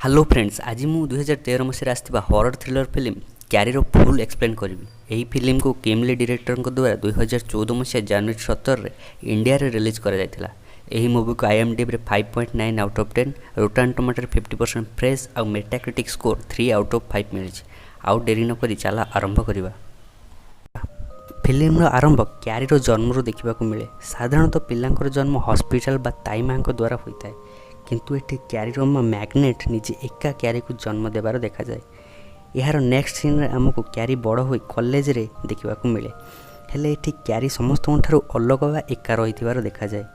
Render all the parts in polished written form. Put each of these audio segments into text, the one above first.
Hello friends, ଆଜି ମୁଁ 2013 ମସିହାରେ ଆସିଥିବା ହରର ଥ୍ରିଲର ଫିଲ୍ମ କ୍ୟାରିର ଫୁଲ୍ ଏକ୍ସପ୍ଲେନ୍ କରିବି। ଏହି ଫିଲ୍ମକୁ କିମ୍ ଲି ଡିରେକ୍ଟରଙ୍କ ଦ୍ୱାରା 2014 ମସିହା ଜାନୁଆରୀ 17ରେ ଇଣ୍ଡିଆରେ ରିଲିଜ୍ କରାଯାଇଥିଲା। ଏହି ମୁଭିକୁ ଆଇଏମ୍ଡିବିରେ 5.9 ଆଉଟ୍ ଅଫ୍ 10, ରୋଟାନ୍ ଟମାଟୋରେ 50% ଫ୍ରେଶ୍ ଆଉ ମେଟାକ୍ରିଟିକ୍ ସ୍କୋର 3 ଆଉଟ୍ ଅଫ୍ 5 ମିଳିଛି। ଆଉ ଡେରି ନକରି ଚାଲ ଆରମ୍ଭ କରିବା। ଫିଲ୍ମର ଆରମ୍ଭ କ୍ୟାରିର ଜନ୍ମରୁ ଦେଖିବାକୁ ମିଳେ। ସାଧାରଣତଃ ପିଲାଙ୍କର ଜନ୍ମ ହସ୍ପିଟାଲ ବା ତାଇ ମାଙ୍କ ଦ୍ୱାରା ହୋଇଥାଏ, କିନ୍ତୁ ଏଠି କ୍ୟାରିର ମା ମ୍ୟାଗ୍ନେଟ୍ ନିଜେ ଏକା କ୍ୟାରିକୁ ଜନ୍ମ ଦେବାର ଦେଖାଯାଏ। ଏହାର ନେକ୍ସଟ ସିନ୍ରେ ଆମକୁ କ୍ୟାରି ବଡ଼ ହୋଇ କଲେଜରେ ଦେଖିବାକୁ ମିଳେ। ହେଲେ ଏଠି କ୍ୟାରି ସମସ୍ତଙ୍କଠାରୁ ଅଲଗା ବା ଏକା ରହିଥିବାର ଦେଖାଯାଏ।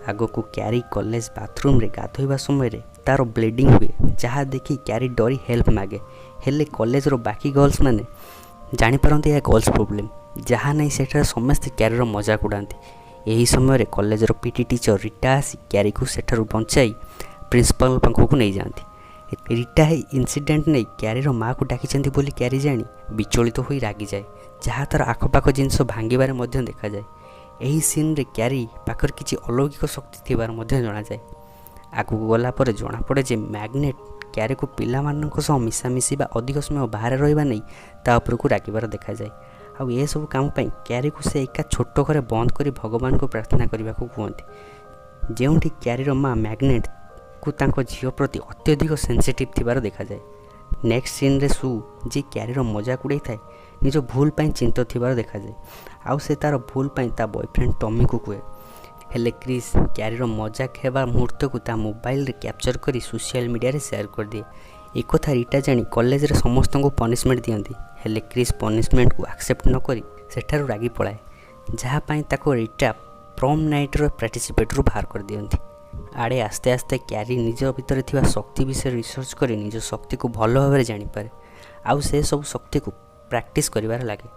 ଆଗକୁ କ୍ୟାରି କଲେଜ ବାଥରୁମ୍ରେ ଗାଧୋଇବା ସମୟରେ ତା'ର ବ୍ଲିଡ଼ିଂ ହୁଏ, ଯାହା ଦେଖି କ୍ୟାରି ଡରି ହେଲ୍ପ ମାଗେ। ହେଲେ କଲେଜର ବାକି ଗର୍ଲସମାନେ ଜାଣିପାରନ୍ତି ଏହା ଗର୍ଲସ ପ୍ରୋବ୍ଲେମ୍, ଯାହା ନେଇ ସେଠାରେ ସମସ୍ତେ କ୍ୟାରିର ମଜାକ ଉଡ଼ାନ୍ତି। ଏହି ସମୟରେ କଲେଜର ପିଟି ଟିଚର ରିଟା ଆସି କ୍ୟାରିକୁ ସେଠାରୁ ବଞ୍ଚାଇ ପ୍ରିନ୍ସିପାଲ ପାଖକୁ ନେଇଯାଆନ୍ତି। ରିଟା ଏହି ଇନସିଡେଣ୍ଟ ନେଇ କ୍ୟାରିର ମାଆକୁ ଡାକିଛନ୍ତି ବୋଲି କ୍ୟାରି ଜାଣି ବିଚଳିତ ହୋଇ ରାଗିଯାଏ, ଯାହା ତା'ର ଆଖପାଖ ଜିନିଷ ଭାଙ୍ଗିବାରେ ମଧ୍ୟ ଦେଖାଯାଏ। ଏହି ସିନ୍ରେ କ୍ୟାରି ପାଖରେ କିଛି ଅଲୌକିକ ଶକ୍ତି ଥିବାର ମଧ୍ୟ ଜଣାଯାଏ। ଆଗକୁ ଗଲା ପରେ ଜଣାପଡ଼େ ଯେ ମ୍ୟାଗ୍ନେଟ୍ କ୍ୟାରିକୁ ପିଲାମାନଙ୍କ ସହ ମିଶାମିଶି ବା ଅଧିକ ସମୟ ବାହାରେ ରହିବା ନେଇ ତା ଉପରକୁ ରାଗିବାର ଦେଖାଯାଏ। ଆଉ ଏସବୁ କାମ ପାଇଁ କ୍ୟାରିକୁ ସେ ଏକା ଛୋଟ ଘରେ ବନ୍ଦ କରି ଭଗବାନଙ୍କୁ ପ୍ରାର୍ଥନା କରିବାକୁ କୁହନ୍ତି, ଯେଉଁଠି କ୍ୟାରିର ମା ମ୍ୟାଗ୍ନେଟ୍କୁ ତାଙ୍କ ଝିଅ ପ୍ରତି ଅତ୍ୟଧିକ ସେନ୍ସିଟିଭ୍ ଥିବାର ଦେଖାଯାଏ। ନେକ୍ସଟ ସିନ୍ରେ ସୁ, ଯିଏ କ୍ୟାରିର ମଜାକ ଉଡ଼ାଇଥାଏ, ନିଜ ଭୁଲ ପାଇଁ ଚିନ୍ତିତ ଥିବାର ଦେଖାଯାଏ। ଆଉ ସେ ତା'ର ଭୁଲ ପାଇଁ ତା ବୟଫ୍ରେଣ୍ଡ ଟମିକୁ କୁହେ। ହେଲେ କ୍ରିସ୍ କ୍ୟାରିର ମଜାକ ହେବା ମୁହୂର୍ତ୍ତକୁ ତା ମୋବାଇଲରେ କ୍ୟାପଚର କରି ସୋସିଆଲ ମିଡ଼ିଆରେ ସେୟାର କରିଦିଏ। ଏକଥା ରିଟା ଜାଣି କଲେଜରେ ସମସ୍ତଙ୍କୁ ପନିସମେଣ୍ଟ ଦିଅନ୍ତି। ହେଲେ କ୍ରିସ୍ ପନିସମେଣ୍ଟକୁ ଆକ୍ସେପ୍ଟ ନକରି ସେଠାରୁ ରାଗି ପଳାଏ, ଯାହା ପାଇଁ ତାକୁ ରିଟା ପ୍ରମ୍ ନାଇଟ୍ର ପାର୍ଟିସିପେଟ୍ରୁ ବାହାର କରିଦିଅନ୍ତି। ଆଡ଼େ ଆସ୍ତେ ଆସ୍ତେ କ୍ୟାରି ନିଜ ଭିତରେ ଥିବା ଶକ୍ତି ବିଷୟରେ ରିସର୍ଚ୍ଚ କରି ନିଜ ଶକ୍ତିକୁ ଭଲ ଭାବରେ ଜାଣିପାରେ ଆଉ ସେ ସବୁ ଶକ୍ତିକୁ ପ୍ରାକ୍ଟିସ୍ କରିବାରେ ଲାଗେ।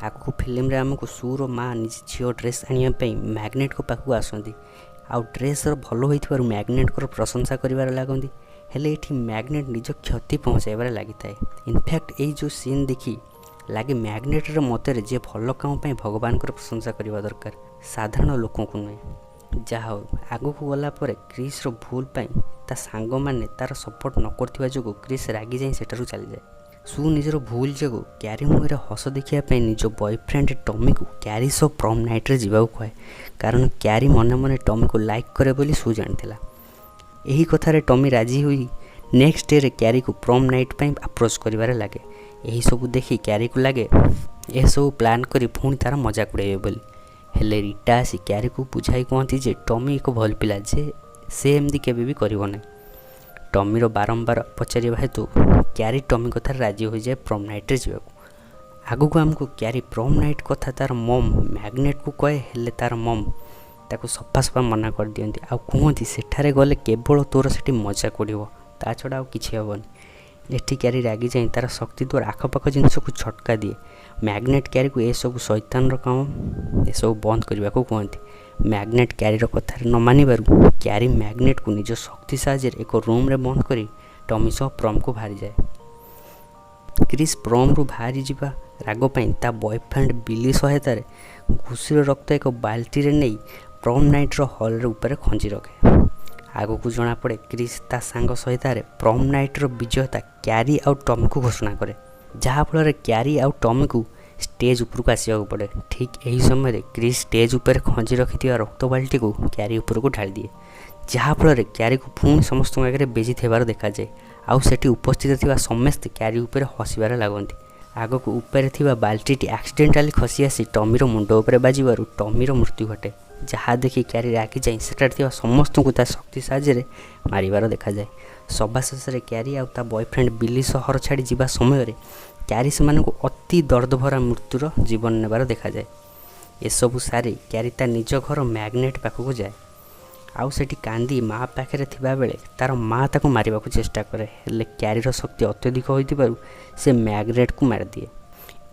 ଆଗକୁ ଫିଲ୍ମରେ ଆମକୁ ସୁର ମା ନିଜ ଝିଅ ଡ୍ରେସ୍ ଆଣିବା ପାଇଁ ମ୍ୟାଗ୍ନେଟ୍ଙ୍କ ପାଖକୁ ଆସନ୍ତି ଆଉ ଡ୍ରେସ୍ର ଭଲ ହୋଇଥିବାରୁ ମ୍ୟାଗ୍ନେଟ୍ଙ୍କର ପ୍ରଶଂସା କରିବାରେ ଲାଗନ୍ତି। ହେଲେ ଏଠି ମ୍ୟାଗ୍ନେଟ୍ ନିଜ କ୍ଷତି ପହଞ୍ଚାଇବାରେ ଲାଗିଥାଏ। ଇନଫ୍ୟାକ୍ଟ, ଏଇ ଯେଉଁ ସିନ୍ ଦେଖି ଲାଗେ, ମ୍ୟାଗ୍ନେଟ୍ର ମତରେ ଯିଏ ଭଲ କାମ ପାଇଁ ଭଗବାନଙ୍କର ପ୍ରଶଂସା କରିବା ଦରକାର, ସାଧାରଣ ଲୋକଙ୍କୁ ନୁହେଁ। ଯାହା ହେଉ, ଆଗକୁ ଗଲା ପରେ କ୍ରିସ୍ର ଭୁଲ ପାଇଁ ତା ସାଙ୍ଗମାନେ ତା'ର ସପୋର୍ଟ ନ କରୁଥିବା ଯୋଗୁଁ କ୍ରିସ୍ ରାଗି ଯାଇ ସେଠାରୁ ଚାଲିଯାଏ। ସୁ ନିଜର ଭୁଲ ଯୋଗୁଁ କ୍ୟାରି ମୁହଁରେ ହସ ଦେଖିବା ପାଇଁ ନିଜ ବୟଫ୍ରେଣ୍ଡ ଟମିକୁ କ୍ୟାରି ସହ ପ୍ରମ୍ ନାଇଟ୍ରେ ଯିବାକୁ କୁହେ, କାରଣ କ୍ୟାରି ମନେ ମନେ ଟମିକୁ ଲାଇକ୍ କରେ ବୋଲି ସୁ ଜାଣିଥିଲା। ଏହି କଥାରେ ଟମି ରାଜି ହୋଇ ନେକ୍ସଟ ଡେରେ କ୍ୟାରିକୁ ପ୍ରମ୍ ନାଇଟ୍ ପାଇଁ ଆପ୍ରୋଚ୍ କରିବାରେ ଲାଗେ। ଏହିସବୁ ଦେଖି କ୍ୟାରିକୁ ଲାଗେ ଏସବୁ ପ୍ଲାନ୍ କରି ପୁଣି ତା'ର ମଜାକ ଉଡ଼ାଇବେ ବୋଲି। ହେଲେ ରିଟା ଆସି କ୍ୟାରିକୁ ବୁଝାଇ କୁହନ୍ତି ଯେ ଟମି ଏକ ଭଲ ପିଲା, ଯେ ସେ ଏମିତି କେବେ ବି କରିବ ନାହିଁ। ଟମିର ବାରମ୍ବାର ପଚାରିବା ହେତୁ କ୍ୟାରି ଟମି କଥାରେ ରାଜି ହୋଇଯାଏ ପ୍ରମ୍ ନାଇଟ୍ରେ ଯିବାକୁ। ଆଗକୁ ଆମକୁ କ୍ୟାରି ପ୍ରମ୍ ନାଇଟ୍ କଥା ତା'ର ମମ୍ ମ୍ୟାଗ୍ନେଟ୍କୁ କହେ। ହେଲେ ତା'ର ମମ୍ ତାକୁ ସଫା ସଫା ମନା କରିଦିଅନ୍ତି ଆଉ କୁହନ୍ତି, ସେଠାରେ ଗଲେ କେବଳ ତୋର ସେଠି ମଜାକ ଉଡ଼ିବ, ତା ଛଡ଼ା ଆଉ କିଛି ହେବନି। ଏଠି କ୍ୟାରି ରାଗି ଯାଇ ତା'ର ଶକ୍ତି ଦ୍ୱାରା ଆଖପାଖ ଜିନିଷକୁ ଝଟକା ଦିଏ। ମ୍ୟାଗ୍ନେଟ୍ କ୍ୟାରିକୁ ଏସବୁ ଶୈତାନର କାମ, ଏସବୁ ବନ୍ଦ କରିବାକୁ କୁହନ୍ତି। ମ୍ୟାଗ୍ନେଟ୍ କ୍ୟାରିର କଥାରେ ନ ମାନିବାରୁ କ୍ୟାରି ମ୍ୟାଗ୍ନେଟ୍କୁ ନିଜ ଶକ୍ତି ସାହାଯ୍ୟରେ ଏକ ରୁମ୍ରେ ବନ୍ଦ କରି ଟମି ସହ ପ୍ରମ୍କୁ ବାହାରିଯାଏ। କ୍ରିସ୍ ପ୍ରମ୍ରୁ ବାହାରିଯିବା ରାଗ ପାଇଁ ତା ବୟଫ୍ରେଣ୍ଡ ବିଲି ସହାୟତାରେ ଘୁଷୁରୀର ରକ୍ତ ଏକ ବାଲ୍ଟିରେ ନେଇ ପ୍ରମ୍ ନାଇଟ୍ର ହଲ୍ରେ ଉପରେ ଖଞ୍ଜି ରଖେ। ଆଗକୁ ଜଣାପଡ଼େ, କ୍ରିସ୍ ତା ସାଙ୍ଗ ସହାୟତାରେ ପ୍ରମ୍ ନାଇଟ୍ର ବିଜେତା କ୍ୟାରି ଆଉ ଟମିକୁ ଘୋଷଣା କରେ, ଯାହାଫଳରେ କ୍ୟାରି ଆଉ ଟମିକୁ ଷ୍ଟେଜ୍ ଉପରକୁ ଆସିବାକୁ ପଡ଼େ। ଠିକ୍ ଏହି ସମୟରେ କ୍ରିସ୍ ଷ୍ଟେଜ୍ ଉପରେ ଖଞ୍ଜି ରଖିଥିବା ରକ୍ତ ବାଲ୍ଟିକୁ କ୍ୟାରି ଉପରକୁ ଢାଳିଦିଏ, ଯାହାଫଳରେ କ୍ୟାରିକୁ ପୁଣି ସମସ୍ତଙ୍କ ଆଗରେ ବେଜିତ ହେବାର ଦେଖାଯାଏ। ଆଉ ସେଠି ଉପସ୍ଥିତ ଥିବା ସମସ୍ତେ କ୍ୟାରି ଉପରେ ହସିବାରେ ଲାଗନ୍ତି। ଆଗକୁ ଉପରେ ଥିବା ବାଲ୍ଟିଟି ଆକ୍ସିଡେଣ୍ଟାଲି ଖସି ଆସି ଟମିର ମୁଣ୍ଡ ଉପରେ ବାଜିବାରୁ ଟମିର ମୃତ୍ୟୁ ଘଟେ, ଯାହା ଦେଖି କ୍ୟାରି ରାଗି ଯାଇ ସେଠାରେ ଥିବା ସମସ୍ତଙ୍କୁ ତା ଶକ୍ତି ସାହାଯ୍ୟରେ ମାରିବାର ଦେଖାଯାଏ। ସବା ଶେଷରେ କ୍ୟାରି ଆଉ ତା ବୟଫ୍ରେଣ୍ଡ ବିଲି ସହର ଛାଡ଼ି ଯିବା ସମୟରେ କ୍ୟାରି ସେମାନଙ୍କୁ ଅତି ଦର୍ଦଭରା ମୃତ୍ୟୁର ଜୀବନ ନେବାର ଦେଖାଯାଏ। ଏସବୁ ସାରି କ୍ୟାରି ତା ନିଜ ଘର ମ୍ୟାଗ୍ନେଟ୍ ପାଖକୁ ଯାଏ ଆଉ ସେଠି କାନ୍ଦି ମା ପାଖରେ ଥିବାବେଳେ ତା'ର ମା ତାକୁ ମାରିବାକୁ ଚେଷ୍ଟା କରେ। ହେଲେ କ୍ୟାରିର ଶକ୍ତି ଅତ୍ୟଧିକ ହୋଇଥିବାରୁ ସେ ମ୍ୟାଗ୍ନେଟ୍କୁ ମାରିଦିଏ।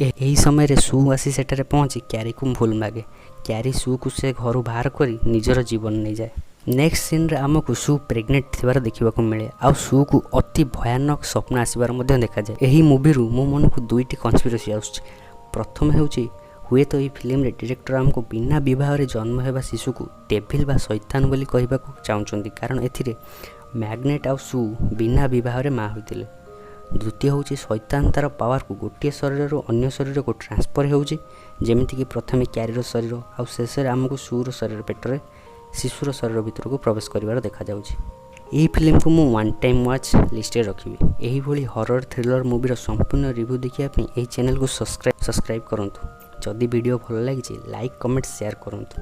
ଏହି ସମୟରେ ସୁ ଆସି ସେଠାରେ ପହଞ୍ଚି କ୍ୟାରିକୁ ଭୁଲ ମାଗେ। କ୍ୟାରି ସୁକୁ ସେ ଘରୁ ବାହାର କରି ନିଜର ଜୀବନ ନେଇଯାଏ। ନେକ୍ସଟ ସିନ୍ରେ ଆମକୁ ସୁ ପ୍ରେଗନେଣ୍ଟ ଥିବାର ଦେଖିବାକୁ ମିଳେ ଆଉ ସୁକୁ ଅତି ଭୟାନକ ସ୍ୱପ୍ନ ଆସିବାର ମଧ୍ୟ ଦେଖାଯାଏ। ଏହି ମୁଭିରୁ ମୋ ମନକୁ ଦୁଇଟି କନସ୍ପିରସି ଆସୁଛି। ପ୍ରଥମ ହେଉଛି, ହୁଏତ ଏହି ଫିଲ୍ମରେ ଡିରେକ୍ଟର ଆମକୁ ବିନା ବିବାହରେ ଜନ୍ମ ହେବା ଶିଶୁକୁ ଡେଭିଲ୍ ବା ଶୈତାନ ବୋଲି କହିବାକୁ ଚାହୁଁଛନ୍ତି, କାରଣ ଏଥିରେ ମ୍ୟାଗ୍ନେଟ୍ ଆଉ ସୁ ବିନା ବିବାହରେ ମା ହୋଇଥିଲେ। ଦ୍ୱିତୀୟ ହେଉଛି, ଶୈତାନ ତା'ର ପାୱାରକୁ ଗୋଟିଏ ଶରୀରରୁ ଅନ୍ୟ ଶରୀରକୁ ଟ୍ରାନ୍ସଫର୍ ହେଉଛି, ଯେମିତିକି ପ୍ରଥମେ କ୍ୟାରିର ଶରୀର ଆଉ ଶେଷରେ ଆମକୁ ସୁର ଶରୀର ପେଟରେ ଶିଶୁର ଶରୀର ଭିତରକୁ ପ୍ରବେଶ କରିବାର ଦେଖାଯାଉଛି। ଏହି ଫିଲ୍ମକୁ ମୁଁ ୱାନ୍ ଟାଇମ୍ ୱାଚ୍ ଲିଷ୍ଟରେ ରଖିବି। ଏହିଭଳି ହରର ଥ୍ରିଲର ମୁଭିର ସମ୍ପୂର୍ଣ୍ଣ ରିଭ୍ୟୁ ଦେଖିବା ପାଇଁ ଏହି ଚ୍ୟାନେଲକୁ ସବସ୍କ୍ରାଇବ୍ କରନ୍ତୁ। ଯଦି ଭିଡ଼ିଓ ଭଲ ଲାଗିଛି, ଲାଇକ୍, କମେଣ୍ଟ, ସେୟାର କରନ୍ତୁ।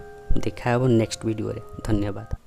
ଦେଖା ହେବ ନେକ୍ସଟ ଭିଡ଼ିଓରେ। ଧନ୍ୟବାଦ।